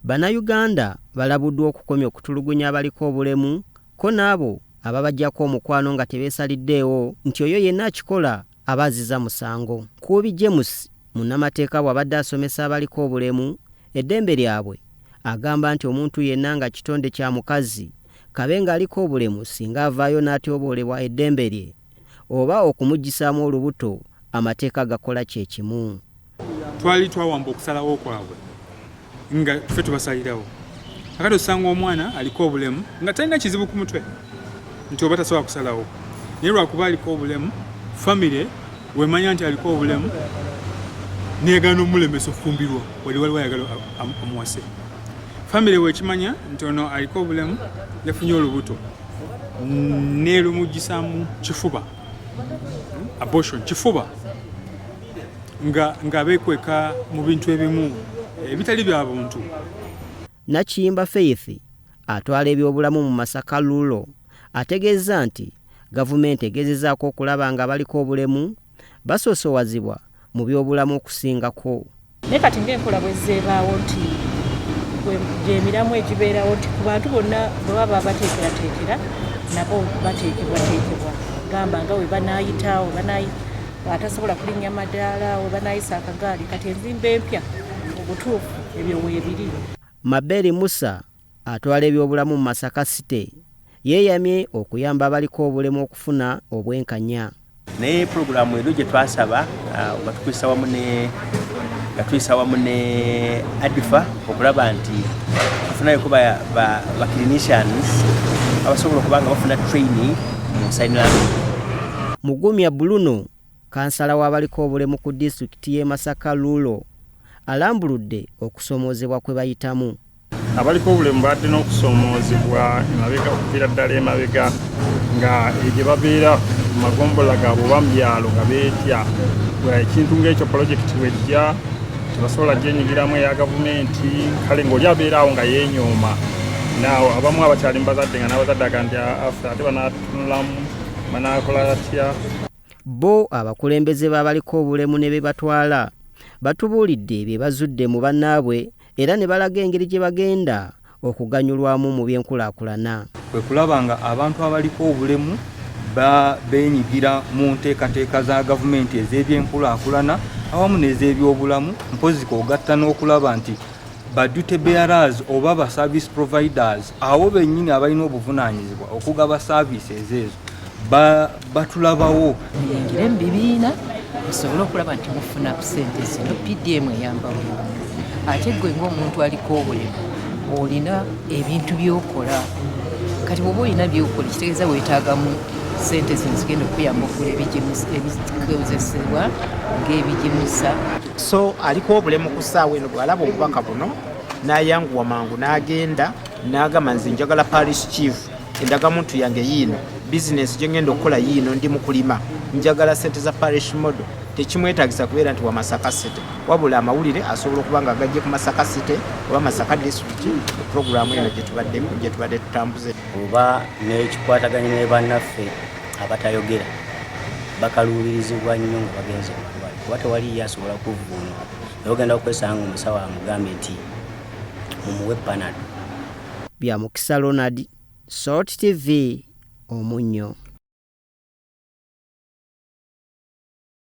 Bannayuganda balabuddwa okukomya okutulugunya abaliko obulemu ko n'abo ababaggyako omukwano nga tebeesaliddeewo nti oyo yenna akikola aba aziza musango. Nkuubi James munnamateeka bw'abadde asomesa abaliko obulemu eddembe lyabwe agamba nti omuntu yenna nga kitonde kya mukazi kabe ng'aliko obulemu singa avaayo n'atyoboolebwa eddembe lye oba okumuggyisaamu olubuto amateeka gakola kye kimu. Twali twawamba okusalawo kwabwe nga ffe tubasalirawo. Akati osanga omwana aliko obulemu nga talina kizibu ku mutwe nti oba tasobola kusalawo, naye lwakuba aliko obulemu famire wemanya nti aliko obulemu neyagala nomulemesa okufumbirwa, wali waliwo ayagala amuwase. Famire wekimanya nti ono aliko obulemu yafunye olubuto nelumugisamu kifuba, abortion kifuba, nga bekweka mu bintu ebimu ebitali bya buntu. Nakiyimba Faith atwala ebyobulamu mu Masaka Lulo ategeeza nti gavumenti egezezaako okulaba nga abaliko obulemu basoosowazibwa mu byobulamu okusingako. Naye kati ng'enkola bwezzeebaawo nti gy'emiramu egibeerawo nti ku bantu bonna bwe baba bateekerateekera nabo bateekebwateekebwa, gamba nga we banaayita, we atasobola kulinnya madaala, we banaayisa akagaali. Kati enzimba empya mu butuufu ebyo weebiri. Maberi Musa atwala ebyobulamu mu Masaka City yeeyamye okuyamba abaliko obulemu okufuna obwenkanya. Naye pulogulaamu eno gye twasaba nga tuyisa wamu ne ADFA okulaba nti tufunayoko ba clinicians abasobola okuba nga bafuna training mu sign language. Mugumya Bruno, kansala w'abaliko obulemu ku disitulikiti y'e Masaka Lulo, alambuludde okusoomoozebwa kwe bayitamu. Abaliko obulemu badde n'okusoomoozebwa emabega, okuviira ddala emabega nga gye babeera mu magombolola gaabwe oba mu byalo nga beetya ekintu ng'ekyo. Polojekiti wejja tebasobola gyenyigiramu eya gavumenti, kale ng'oli abeera awo nga yeenyooma. Naawo abamu abakyali mu bazadde nga n'abazadde aga nti afe ate banaatunulamu banaakola batya. Bo abakulembeze b'abaliko obulemu ne be batwala batubuulidde bye bazudde mu bannaabwe era ne balaga engeri gye bagenda okuganyulwamu mu byenkulaakulana. Kwe kulaba nga abantu abaliko obulemu beenyigira mu nteekateeka za gavumenti ez'ebyenkulaakulana awamu n'ez'ebyobulamu, mpozi kwogatta n'okulaba nti ba duty bearers oba ba service providers, abo bennyini abalina obuvunaanyizibwa okugaba services ezo, batulabawo. Muyingire mu bibiina musobole okulaba nti mufuna ku ssente zino. PDM eyamba buli muntu, ate gwe ng'omuntu aliko obulemu olina ebintu by'okola. Kati bw'oba olina by'okola, kitegeeza weetaagamu ssente zino zigenda okuyamba okugula ebikozesebwa ng'ebigimusa. So aliko obulemu ku ssaawa eno bw'alaba obubaka buno n'ayanguwa mangu n'agenda n'agamba, "Nze njagala parish chief, endagamuntu yange yiino, bizinesi gye ngenda okukola yiino, ndi mu kulima, njagala sente za parish model." Tekimwetagisa kubeera nti wa Masaka City, wabula amawulire asobola okuba nga gajje ku Masaka City oba Masaka District, puroguramu eno gye tubadde tutambuze. Oba nekikwataganye ne bannaffe abatayogera bakaluubirizibwa nnyo nga bagenze mu malwaliro kuba tewaliyo asobola kuvvuunuka, naye ogenda okwesanga omusawo amugambye nti mumuwe Panado. Bya Mukisa Ronald, Salt TV, Omunnyo.